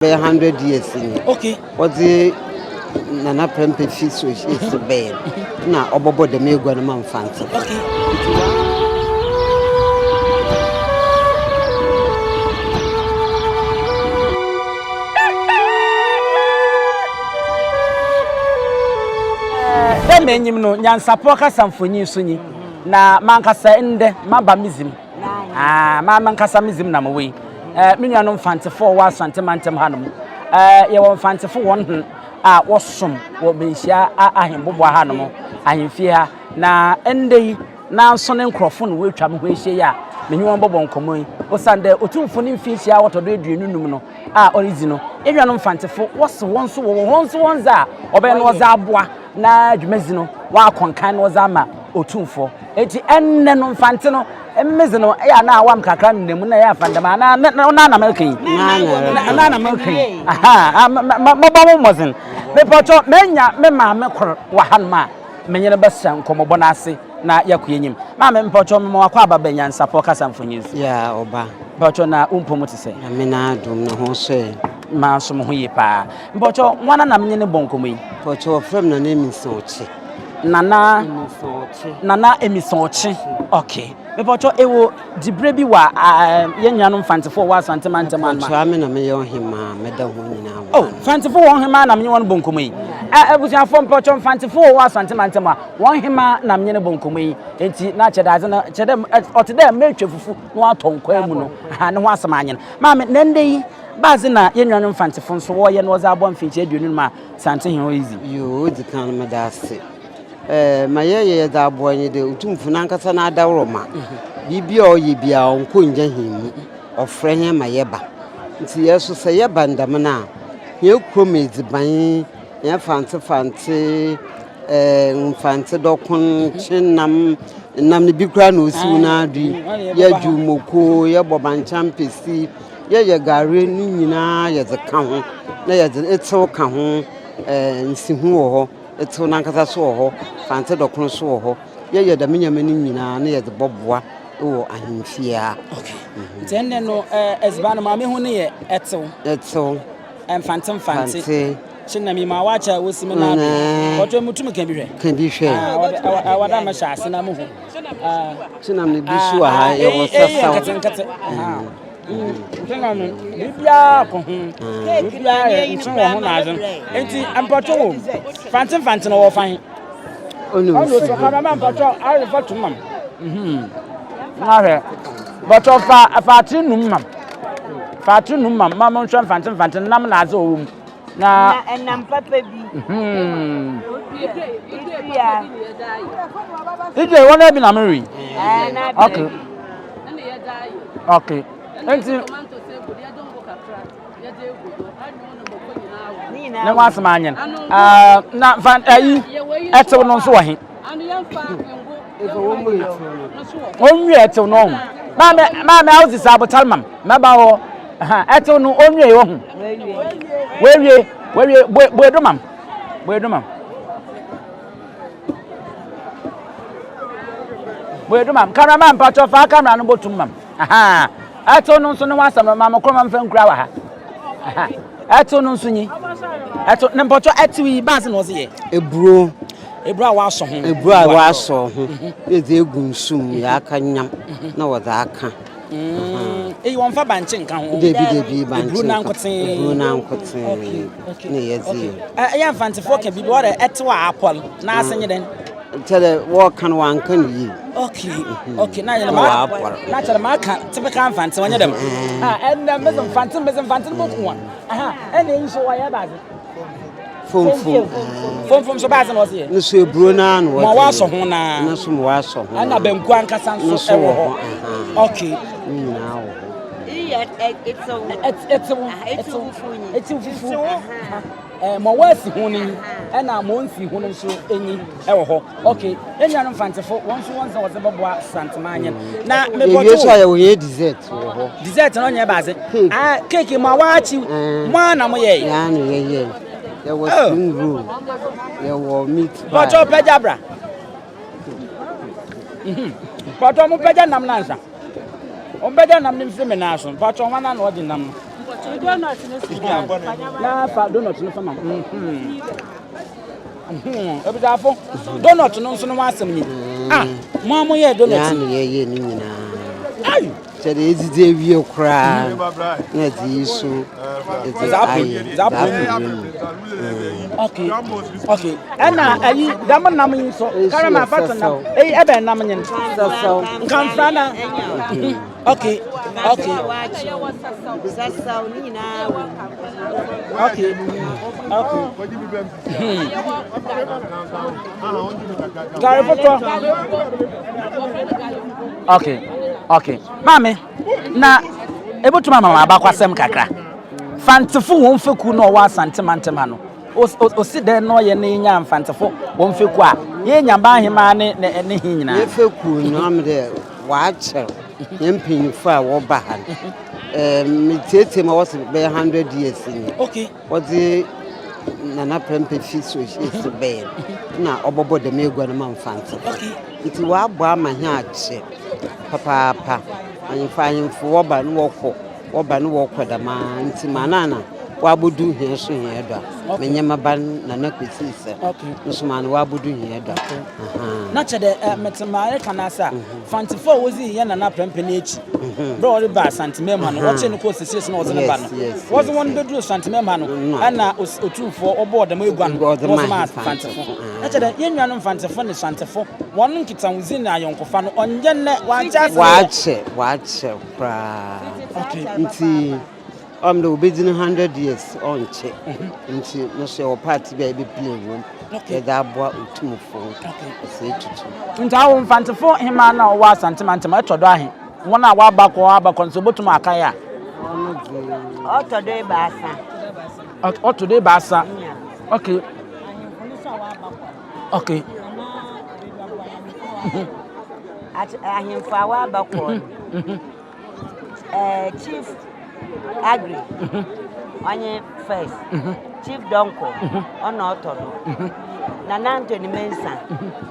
Bɛyɛ 100 years ni. Okay. Wɔdze Nana Prempeh fi Sohyeesi bɛɛ na ɔbɔbɔ dɛm egua no ma Mfantse. Okay. Dɛ m'enyim no, nyansapɔ kasa mfonyin so nyi, na mankasa ndɛ maba me dzim. Ah, ma mankasa me dzim na mowɔ yi. Eh, me nuanom Mfantsefo a wɔwɔ Asante mantam hanom, eh, yɛwɔ Mfantsefo wɔn ho a wɔsom wɔ Manhyia ahemboboa hanom, ahemfie ha. Na ndɛ yi, nanso ne nkorɔfo na woetwa me ho ehyia yi a menye wɔn bɔbɔ nkɔmbɔ yi. Osiandɛ Otumfo ne mfehyia a wɔtɔ do 25 no a ɔredzi no, yɛn nuanom Mfantsefo wɔse hɔn so wɔwɔ hɔn so hɔn dze a wɔbɛyɛ na wɔdze aboa na dwumadzi no wɔakɔ nkan na wɔdze ama Otumfoɔ. Enti ɛnnɛ no Mfantse no medze no ɛyɛ a na awam kakra nenam mu na ɛyɛ afa ndɛm anaa na na mereka yi na na mereka yi aha mɔbɔ mo mmɔdzen mepɔtɔ menya me maame kor wɔ hanom a menye no bɛhyɛ nkɔmmɔbɔ no ase na yɛakɔ enyim. Maame mpɔtɔ mema wakɔ aba bɛ nyansapɔ kasa mfonyin so. Yeah, ɔba. Mpɔtɔ na wo mpɔ mu te sɛ? Nyame n'adom na ho so ɛ? Maa nso mo ho yie paa. Mpɔtɔ hwana na menye no bɔ nkɔmmɔ yi? Mpɔtɔ wɔfrɛ me Nana Emisa Ɔkye. Nana Emisa Ɔkye. Nana Emisa Ɔkye. Okay. Mepɔtɔ ewo dibre bi wɔ yɛn nuanom Mfantefoɔ wɔ Asante mantam anma? Mepɔtɔ ame na meyɛ ɔhemaa meda ho nyinaa ho. Oh, Mfantefoɔ wɔ ɔhemaa na menye wɔn bɔ nkɔmmɔ yi. Abusuafoɔ mpɔtɔ Mfantefoɔ wɔ Asante mantam a wɔn hemaa na menye no bɔ nkɔmmɔ yi. Enti na kyɛ dɛ adze no kyɛ dɛ ɔte dɛ metwa fufu na watɔ nkwan mu no. Ha ne ho asɛm anyen. Maame, na ndɛ yi baadze na yɛn nuanom Mfantsefo nso wɔyɛ na wɔdze aboa mfinkyia 25 a Sante he ridzi. Yoo, odzi kan no meda ase. Ɛɛ, ma yɛyɛ yɛdze aboa nye dɛ Otumfo nankasa n'adaworoma. Biribi a ɔyɛ biara ɔnnkɔ nngya hɛn mu, ɔfrɛ hɛn ma yɛba. Ntsi hɛn so sɛ yɛba no dɛm no a, hɛn kurom edziban, hɛn fantsefantse, ɛɛ mfantse dɔkon, kyenam, nam no bi koraa na osi wo nan do yi, yɛdwew moko, yɛbɔ bankye ampesi. Yɛyɛ gari ne nyinaa yɛdze ka ho na yɛdze etsew ka ho, ɛɛ nsiho wɔ hɔ, etsew nankasa so wɔ hɔ, fantse dɔkono so wɔ hɔ. Yɛyɛ dɛm ndzɛmba no nyinaa na yɛdze bɔboa wɔ ahemfie ha. Okay. Nti ɛnnɛ no edziban no maame hu no yɛ ɛtsew. Ɛtsew. Mfantse mfantse. Mfantse. Kye na mi ma wakyɛ a wosi me nan do. Wɔtɔ mu tum ka bi hwɛ. Ka bi hwɛ. Wɔda mɛhyɛ ase na muhu. Kye na me bi so wɔ ha yɛwɔ sasaw. Nketenkete. Nti no biribiara kɔ ho biribiara yɛ nso wɔ ho na adze nti mpɔtɔ wɔ fante fante na wɔfa he ɔno osi kama ma mpɔtɔ ayɛ fa tum mam ahwɛ bɔtɔ fa fa ate num mam fa ate num mam ma mo nhwɛ mfante mfante nam na adze ɔwɔ mu na ɛnam papa bi Ije wɔn ebi na meri. Okay. Okay. Nti ne ho asɛm anyen. Na fa ayi ɛtew no nso wɔ he? Onwie ɛtew no ho. Maame maame awodzi sɛ abotar mam mɛba hɔ. Ɛtew no onwie wɔ ho. Wewie wewie bue do mam. Bue do mam. Bue do mam. Cameraman mpatsɔ fa camera no bɔtum mam. Ɛtew no nso ne ho asɛm no maame koro ma mfa nkura wɔ ha. Ɛtew no nso nyi. Ɛtew ne mpɔtɔ ɛtew yi baase na ɔse yɛ. Eburo. Eburo a wɔasɔ ho. Eburo a wɔasɔ ho. Yɛdze egu nsu mu yɛaka nyam na wɔdze aka. Eyi wɔmfa bankye nka ho. Debi debi bankye. Eburo nankotsee. Eburo nankotsee. Na yɛdze yɛ. Ɛyɛ mfantefoɔ ka biribi wɔdɛ ɛtew a apɔl na ase nye dɛn. Kyerɛ wɔka no wɔanka no yie. Okay, okay. Na yɛn ma na kyerɛ ma aka typical mfante wɔnyɛ dɛm. Ah, ɛnna mbese mfante mbese mfante no boku wɔn. Aha, ɛnna eyi so wɔyɛ baadze. Fomfom. Fomfom so baadze na wɔse yɛ. No so eburo naa na wɔdze. Ma wɔasɔ ho naa. No so ma wɔasɔ ho. Ɛnna banku ankasa nso ɛwɔ hɔ. Okay. Ne nyinaa wɔ hɔ. Etsew. Etsew. Etsew fufu. Ma wɔasi ho no yi ɛna ma ɔnsi ho no nso enyi ɛwɔ hɔ. Okay, yɛn nuanom Mfantefo, wɔn nso wɔn nsa wɔdze bɛboa Santemanyen. Na mebɔto. Ewie so a yɛwɔ yɛn dessert wɔ hɔ. Dessert no nyɛ baadze. Cake. Ah, cake mu a wɔakyi. Mo ara na mo yɛe. Yɛn ara na yɛyɛ. Yɛwɔ oh. spring roll. Yɛwɔ meat pie. Bɔtɔ pɛgya bra. Mhm. Bɔtɔ mo pɛgya nam nansa. Wɔn pɛgya nam no mfiri me nan so. Bɔtɔ wɔn na wɔde nam no. Na fa donut no fa ma. Ebusafo, donut no nso no ho asɛm ni. Ah, mo a moyɛɛ donut. Yɛn na yɛyɛ ne nyinaa. Kyɛ de edzidzi ewie koraa na ɛdze yi so ɛdze ayɛ dze apɛ mu. Okay, okay. Ɛna ayi dɛm nam yi nso karama afato nam eyi ɛbɛn nam nyen. Sɛsɛw. Nkanfra na. Okay, okay. Sɛsɛw ne nyinaa wɔ mu. Okay, okay. Gari fotɔ. Okay, okay. Maame, na ebotumi ama ma abakwasɛm kakra. Fantefo wɔn fekuw na ɔwɔ Asante mantam ha no. Osi dɛn na ɔyɛ ne nya Mfantefo wɔn fekuw a yɛnya ba ahemaa ne ne ne he nyinaa. Yɛ fekuw no am dɛ wɔakyɛr yɛn mpanyinfo a wɔba ha no. Ɛɛ metietie ma wɔsi bɛyɛ 100 years ni. Okay. Wɔdze Nana Prempeh fi Sohyeesi bɛɛ na ɔbɔbɔ dɛm egua no ma Mfantse. Nti wɔabɔ ama hɛn akyɛ papaapa. Ahemfo ahemfo wɔba no wɔkɔ, wɔba no wɔkɔ dɛm ara ntsi ma ana na wɔabodu hɛn so hɛn do a, menye me ba Nana Kwesi Issah nso ma no wɔabodu hɛn do a. Na kyerɛ dɛ metse ma ereka no ase a, Fantsefo a wodzii hɛn Nana Prempeh n'ekyir ber a ɔreba Asantemam ha no, wɔkyee no kɔɔ Sesesi na wɔdze no ba no, wɔdze hɔn bedur Asantemam ha no, nna Otumfoɔ ɔbɔɔ dɛm egua no na wɔdze maa Fantsefo. Na kyerɛ dɛ hɛn nuanom Fantsefo ne Suantsefo hɔn nkitahodzi na ayɔnkofa no, ɔnnyɛ ndɛ, wɔankyɛ ase ndɛ. Wɔakyɛ, wɔakyɛ koraa. Ntsi Ɔwɔ dɛ obedzi no hundred years ɔnnkyɛ ntsi no so yɛwɔ part bi a yɛbɛ play wɔ mu yɛdze aboa Otumfo Osei Tutu. Ntsi awo Mfantsefo hemaa no a ɔwɔ Asante mantam ɛtɔ do ahe? Hɔn a wɔaba kɔ aba kɔ no sɛ obotum akae a. Ɔno dze. Ɔtɔ do ebiasa. Ɔtɔ do ebiasa. Okay. Okay. Ahemfo a wɔaba kɔ no. Eh, Chief Agri, ɔnye first. Chief Donko, ɔna ɔtɔ do. Nana Anthony Mensah,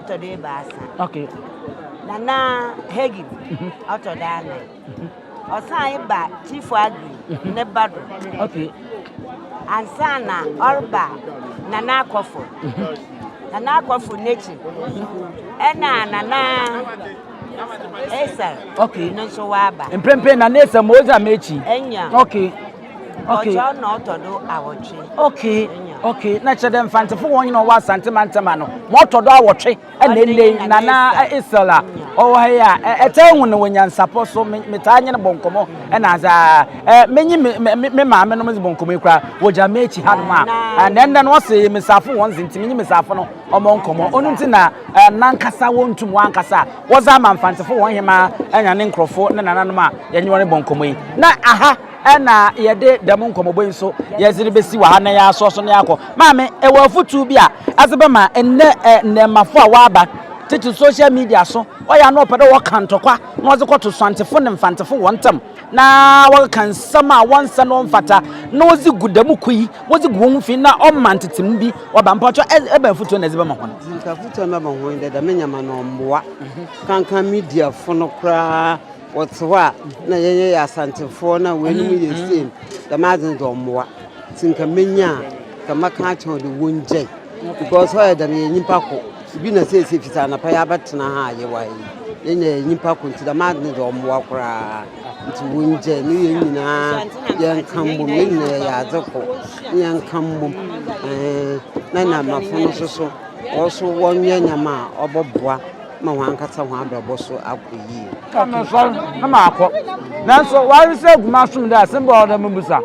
ɔtɔ do ebiasa. Okay. Nana Hagin, ɔtɔ do anan. Ɔsan ba Chief Agri ne ba do. Okay. Ansa na ɔreba Nana Akɔfo. Nana Akɔfo n'ekyir, ɛna Nana Esa. Okay. No nso waba. Mprempren na Nesa mo odzi amechi. Enya. Okay. Okay. Ɔkyɛ na ɔtɔ do awɔtwe. Okay. Okay. Na kyerɛ dɛ mfantefo wɔn nyina ɔwɔ Asante mantam ano. Ma ɔtɔ do awɔtwe ɛna ɛnɛ Nana Esel a ɔwɔ ha yi a ɛtaa hu no wɔ nyansapɔ so metaa nye no bɔ nkɔmmɔ ɛna adze a menye me me maame nom dze bɔ nkɔmmɔ yi koraa wɔgya m'akyi hanom a na ɛnnɛ no ɔse mesafo wɔn dze nti menye mesafo no ɔmɔ nkɔmmɔ. Ɔno nti na nankasa wɔntum wɔankasa a wɔdze ama Mfantsefo hɔn hemaa anya ne nkorɔfo ne nananom a yɛnye hɔn rebɔ nkɔmmɔ yi. Na aha na yɛde dɛm nkɔmmɔbɔ yi nso yɛdze rebesi wɔ ha na yɛasɔ so na yɛakɔ. Maame, ewɔ afotu bi a edze bɛma ndɛ ndɛmmafo a wɔaba tete social media so, ɔyɛ a na wɔpɛ dɛ wɔka ntɔkwa na wɔdze kɔto Suantsefo ne Mfantsefo hɔn ntam na wɔkeka nsɛm a wɔnnsɛ na ɔmmfata na wɔdze gu dɛm kuw yi, wɔdze gu hɔnho fi na ɔma ntsetsemu bi Ɔba mpatsɔ ebɛn afotu na edze bɛma hɔn? Dze afotu a mebɛma hɔn nye dɛ dɛm ndzɛmba no ɔmmboa. Kankan mediafo no koraa wɔtse hɔ a nna hɛn yɛyɛ Asantsefoɔ na woenom yɛ sei no, dɛm adze no dze ɔmmboa. Ntsi nka menya a nka mɛka akyerɛ hɔn dɛ wongyae because ɔyɛ dɛm yɛyɛ nyimpa kor. Bi na sesei fitsi anapa yɛabɛtsena ha a yɛwɔ ha yi, hɛn nyina yɛyɛ nyimpa kor ntsi dɛm adze no dze ɔmmboa koraa. Ntsi wongyae na hɛn nyina yɛnka mbom, hɛn nyina yɛyɛ adze kor. Yɛnka mbom na Namafo no so so hɔn so wɔnyɛ ndzɛmba a ɔbɔboa ma hɔn ankasa hɔn abrabɔ so akɔ yie. Na mesɔr na makɔ. Nanso wɔahwehwɛ agu m'asom dɛ asɛm bi a ɔwɔ dɛ mibisa.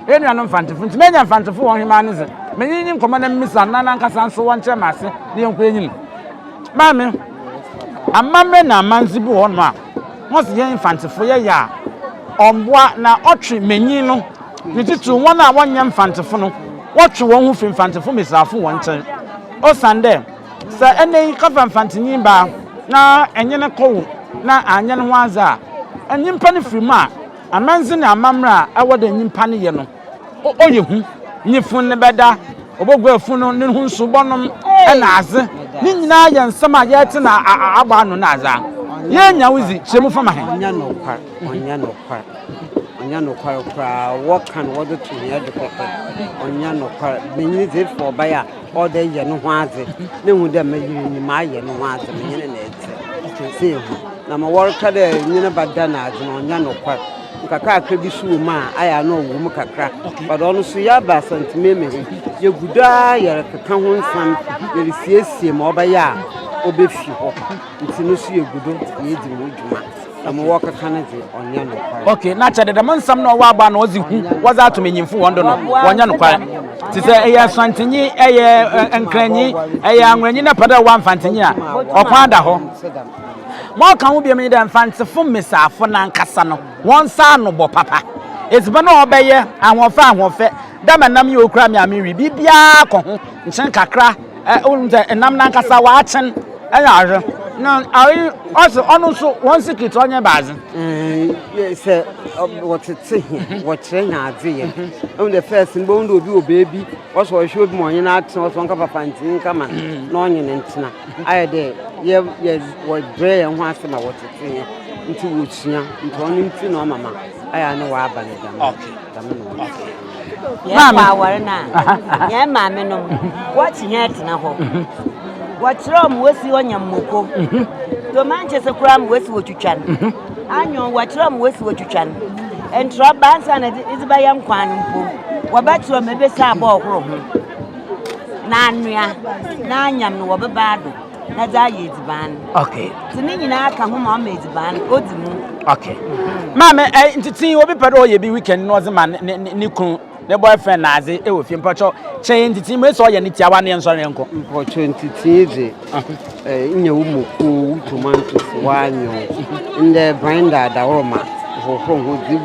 Hɛn nuanom Mfantsefo ntsi, menya Mfantsefo hɔn hemaa ne dze, menye no nyi nkɔmbɔ na mibisa no na nankasa so ɔnkyerɛ me ase na yɛnkɔ enyim. Maame, amammerɛ na amandze bi wɔ hɔnom a wɔse hɛn Mfantsefo yɛyɛ a ɔmmboa na ɔtwe menyin no. Ne tsitsir hɔn a wɔnnyɛ Mfantsefo no, wɔtwe hɔnho fi Mfantsefo mbasiafo hɔn nkyɛn. Osiandɛ, sɛ ndɛ yi kɛfa Mfantsenyi baa na enye no kɔwo na annyɛ no ho adze a, nyimpa no fir mu a, amandze na amamber a ɔwɔ dɛ nyimpa no yɛ no, ɔyɛ hu. Nye fun no bɛda, oboguar fun no no ho nsu bɔnom na adze. Ne nyina yɛ nsɛm a yɛretse na abɔ ano na adze a. Yeenya wo dzi, kyerɛ mu fa ma hɛn. Ɔnnyɛ nokwar, ɔnnyɛ nokwar. Ɔnnyɛ nokwar koraa. Wɔka no wɔdze to hɛn do kɛkɛ. Ɔnnyɛ nokwar. Banyin dze efa ɔbaa a, ɔwɔ dɛ eyɛ no ho adze na ehu dɛ me yer nyi, mayɛ no ho adze, menye no na etse. Sɛ ehu. Na ma wɔreka dɛ enye no bɛda no adze no, ɔnnyɛ nokwar. Nkakrankra bi so wɔ mu a, ayɛ a na ɔwɔ mu kakra. But ɔno so yɛaba Asantsemam ha yi, yegu do ara yɛrekeka ho nsɛm, yerisiesie ma ɔbɛyɛ a obefi hɔ. Ntsi no so yegu do yeedzi ho dwuma. Na ma wɔrekeka no dze, ɔnnyɛ nokwar. Okay, na kyerɛ dɛ dɛm nsɛm no a ɔwɔ aba no ɔdze hu wɔdze ato manyimfo hɔn do no, wɔnnyɛ nokwar. Tse sɛ eyɛ Asantsenyi, eyɛ Nkranyi, eyɛ Angoranyi na epɛ dɛ ewar Mfantsenyi a, ɔkwan da hɔ. Ma ɔka ho bio nye dɛ Mfantsefo mbasiafo nankasa no, hɔn nsa ano bɔ papa. Edziban a ɔbɛyɛ, ahoɔfɛ ahoɔfɛ, dɛ ma nam yi a okura me a merewe, biribiara kɔ ho, nkyen kakra, ɛ wohu sɛ nam nankasa wɔakyen ɛna ahwɛ. Na ayi ɔse ɔno nso wɔn secret ɔnyɛ baadze. Sɛ wɔtsetse hɛn, wɔkyerɛ hɛn adze yɛ. Ehu dɛ first no, ibohu dɛ obi wɔ beebi, ɔsɛ ɔhwɛ obi ma ɔnye no atsena, ɔsɛ ɔnkɛfa fantsenyi nkɛma no na ɔnye no ntsena. Ayɛ dɛ yɛ yɛ wɔbrɛ hɛn ho ase ma wɔtsetse hɛn ntsi wosua ntsi ɔno ntsi na ɔma ma ayɛ a na wɔaba no dɛm dɛm na ɔtse. Yɛkɔ awar no a, hɛn maamenom wɔkye hɛn tsena hɔ. Wɔkyerɛ ma wosi wɔnya mmoko. Tomankyese koraa ma wosi wotwitwa no. Anyon wɔkyerɛ ma wosi wotwitwa no. Ntorɔba ansa na edze bɛyɛ nkwan no mpo, wɔbɛkyerɛ ma ebesi abɔ ɔhorow ho. Na anoa na anyam no wɔbɛba do na dze ayɛ edziban no. Okay. Nti ne nyinaa ka ho ma ɔma edziban no odzi mu. Okay. Maame, ɛ ntete obi pɛ dɛ ɔyɛ bi weekend na ɔdze ma ne ne ne kunu ne boyfriend na adze ɛwɔ fie mpɔkyɛw kyɛ yɛn ntete mu esɛ ɔyɛ ne tiawa ne yɛn nsɔre nkɔ. Mpɔkyɛw ntete dze ɛ nya wo moko wo tomatoes w'anyo ndɛ blender adaworoma hohoro ho dze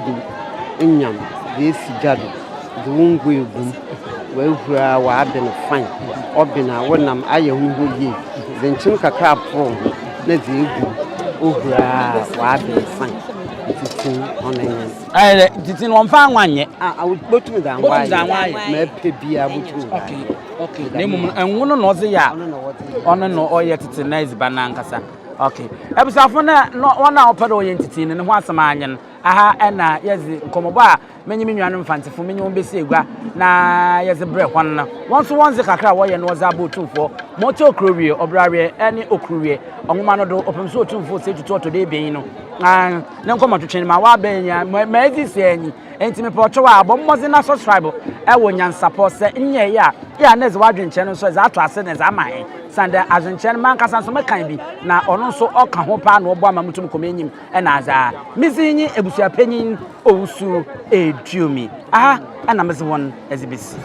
gu nyam dze esi gya do. Dze wo ngo egu mu, oehur a ɔaben fine, ɔben a wo nam ayɛ ho ho yie, dze nkyen kakra aporow ho na dze egu mu, ohur a ɔaben fine, tsitsin ɔno nye no. Ayɛ dɛ tsitsin wɔmmfa anwa nnyɛ. Ah, botum dze anwa ayɛ, ma epɛ biara botum dze ayɛ. Okay, na mmom ngo no na ɔdze yɛ a, ɔno na ɔyɛ tsetse na edziban no ankasa. Okay, abusuafo no wɔn a wɔpɛ dɛ wɔyɛ ntsitsii no ne ho asɛm ara nye no. Aha na yɛdze nkɔmbɔbɔ a menye me nuanom Mfantsefo menye hɔn besi egua na yɛdze brɛ hɔn no, hɔn so hɔn dze kakra a wɔyɛ no wɔdze abɔ Otumfoɔ ma ɔtse Okurowie, Ɔbraweɛ ne Okuruweɛ nwoma no do, ɔpem so Otumfoɔ Osei Tutu Ɔtɔ do Ebien no ne nkɔmbɔtwetwe no ma wɔabɛn yi a, ma edzi sɛɛ nyi. Ntsi mepɛ ɔkyɛw a, bɔ mbɔdzen na subscribe wɔ Nyansapɔ, sɛ nnyɛe a, eyɛ a na edze w'adwenkyerɛ no so edze ato ase na edze ama hɛn, osiandɛ adwenkyerɛ no mankasa so mekan bi na ɔno so ɔka ho paa na ɔboa ma mutum kɔ m'enyim. na dza me dzin nye ebusuapanyin Owusu Eduomi. Aha na medze hɔn dze besi.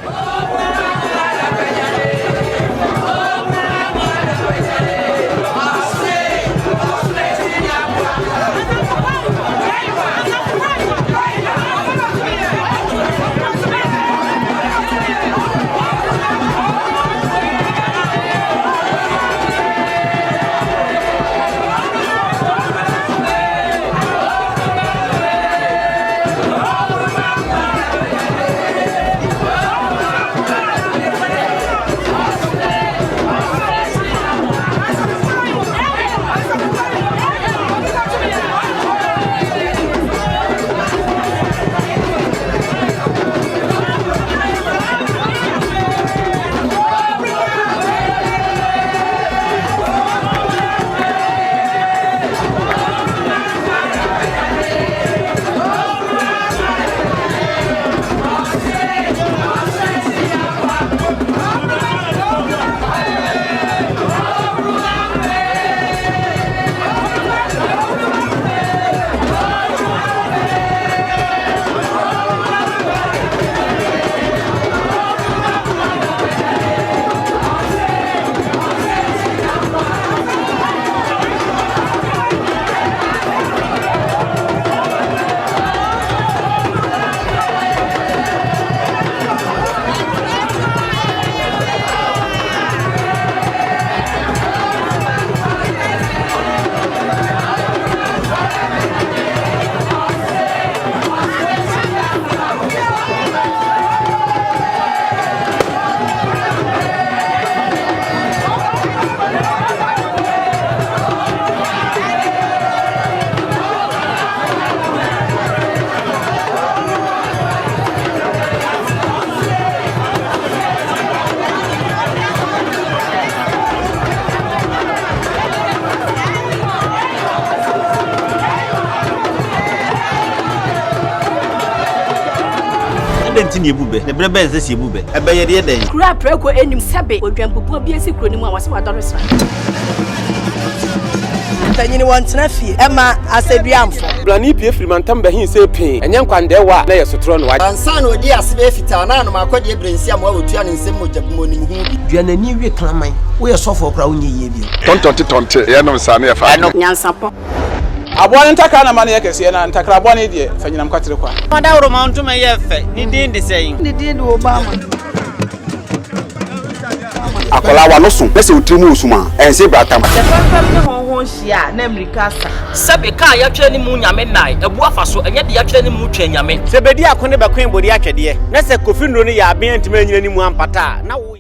nti na yɛbu bɛ, na berɛ bɛn na ɛsɛ sɛ yɛbu bɛ? Ɛbɛ yɛde yɛ dɛn? Kuro a prako nnim sɛbe odwanbubuo bi asi kuro no mu a wɔse wadɔre sra. Mpanyin wɔntena fie ɛma asɛduamfo. Blani pue firi mantam bɛhe sɛ pee, ɛnyɛ nkwandɛɛwa a na ɛyɛ sotorɔ na wagye. Ansa na ɔdii ase bɛyɛ fitaa na anom akɔdeɛ berɛ nsi amoa wɔtua ne nsam mogya bi mu ɔnim ho bi. Dua n'ani we kraman, woyɛ sɔfoɔ koraa wonyɛ yie bio. Tɔntɔnte tɔnte, yɛnom saa na yɛfa adwene. Nyansapɔ. Aboa no ntakra na ma no yɛ kɛseɛ, na ntakra bɔne deɛ, fa nyinam kwatere kwa. Ɔdawuroma ntoma yɛ fɛ, ne din de sɛn? Ne din de Obama. Akwadaa w'ano so na sɛ wo tiri mu wɔ sum a, ɛnse bratam. Sɛ fɛmfɛm ne hɔnho hyia a, na mmirika asa. Sɛbe ka a yɛatwerɛ ne mu Nyame nnae, abu afa so, ɛnyɛ deɛ yɛatwerɛ ne mu Twɛn Nyame. Sɛ bedi ako ne bɛkoe bode atwɛdeɛ, na sɛ Kofi nnuro no yɛ aben antumi anyina ne mu ampata a, na wo.